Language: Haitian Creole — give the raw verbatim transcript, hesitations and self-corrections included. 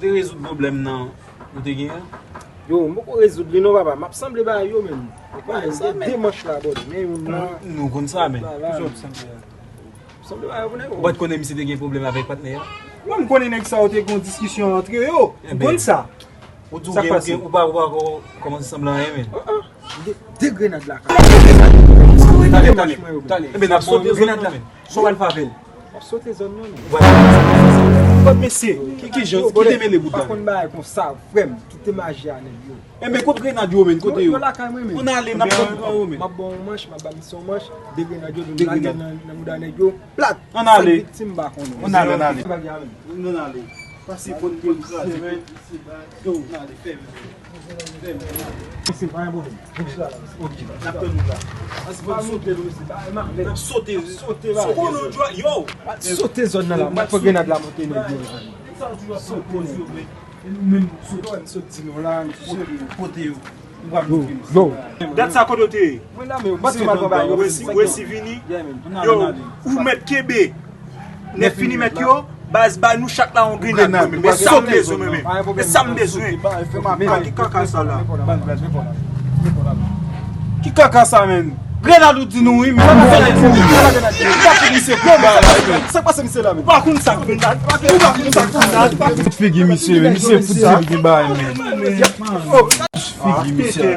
Te rezoud pwoblèm nan ou te gen an? Yo, m poko rezoud li non, papa. M ap sanble bagay yo, menm. Ou konnen, gen de manch la, bòd. Men youn la. Nou konn sa, men. Sanble bagay yo pou nèg. Ou pa t konnen misye te gen pwoblèm avèk patnè a? Mwen, m konnen nèg sa yo te gen yon diskisyon antre yo. M konn sa. Ou di ou gen, ou gen, ou pa, ou pa ko-, kòmanse sanble anyen, men. De, de grenad la. Tande, tande, tande. Enben, n ap sote zòn nan, men. Sa w al fè avè l? N ap sote zòn nan, men. Bon, mesye, ki, ki jan, ki te mele bout la? Pa konn bagay konsa, frè m, kite maji a, nèg yo. Enben, kote grenad yo, men, kote yo? Yo lakay mwen, men. Ann ale, n ap pran yo, men. M ap ba w yon manch, m ap ba misye yon manch, de grenad yo, vin lage nan, nan mouda nèg yo. Plat! Ann ale. Viktim m pa konnen. Ann ale, ann ale. Ann ale. Pase pot pou l kraze. Yo, ann ale, fèmen. Fèmen. Mesye, pa gen pwoblèm. Ok. N ap tann ou la. Pase pot sote nou, mesye. N ap sote. N ap sote, sote, yo. Sote zòn nan la. M ap pran grenad la monte nèg yo. Sa ou toujou ap poze yo, men. E nou menm, sot, sot di nou la, nou pote yo. Pote yo. Nou pa vin filme. Dat sa kote w te ye? Mwen la, men, ou pa t mal pran bagay yo. Wesi, Wesi vini. Yo, ou mèt kenbe. Nèf fini mèt yo, baz bay nou chak la yon grenad. Men sa m bezwen, men. Men sa m bezwen. Ki kaka sa la? Ki kaka sa, menm? Grenad ou di nou wi, men. Sa k pase misye la, menm? Ou pa konn sa k grenad. Ou pa konn sa k grenad. Tout figi misye, men. Misye fout di l gen bagay, men. Figi misye.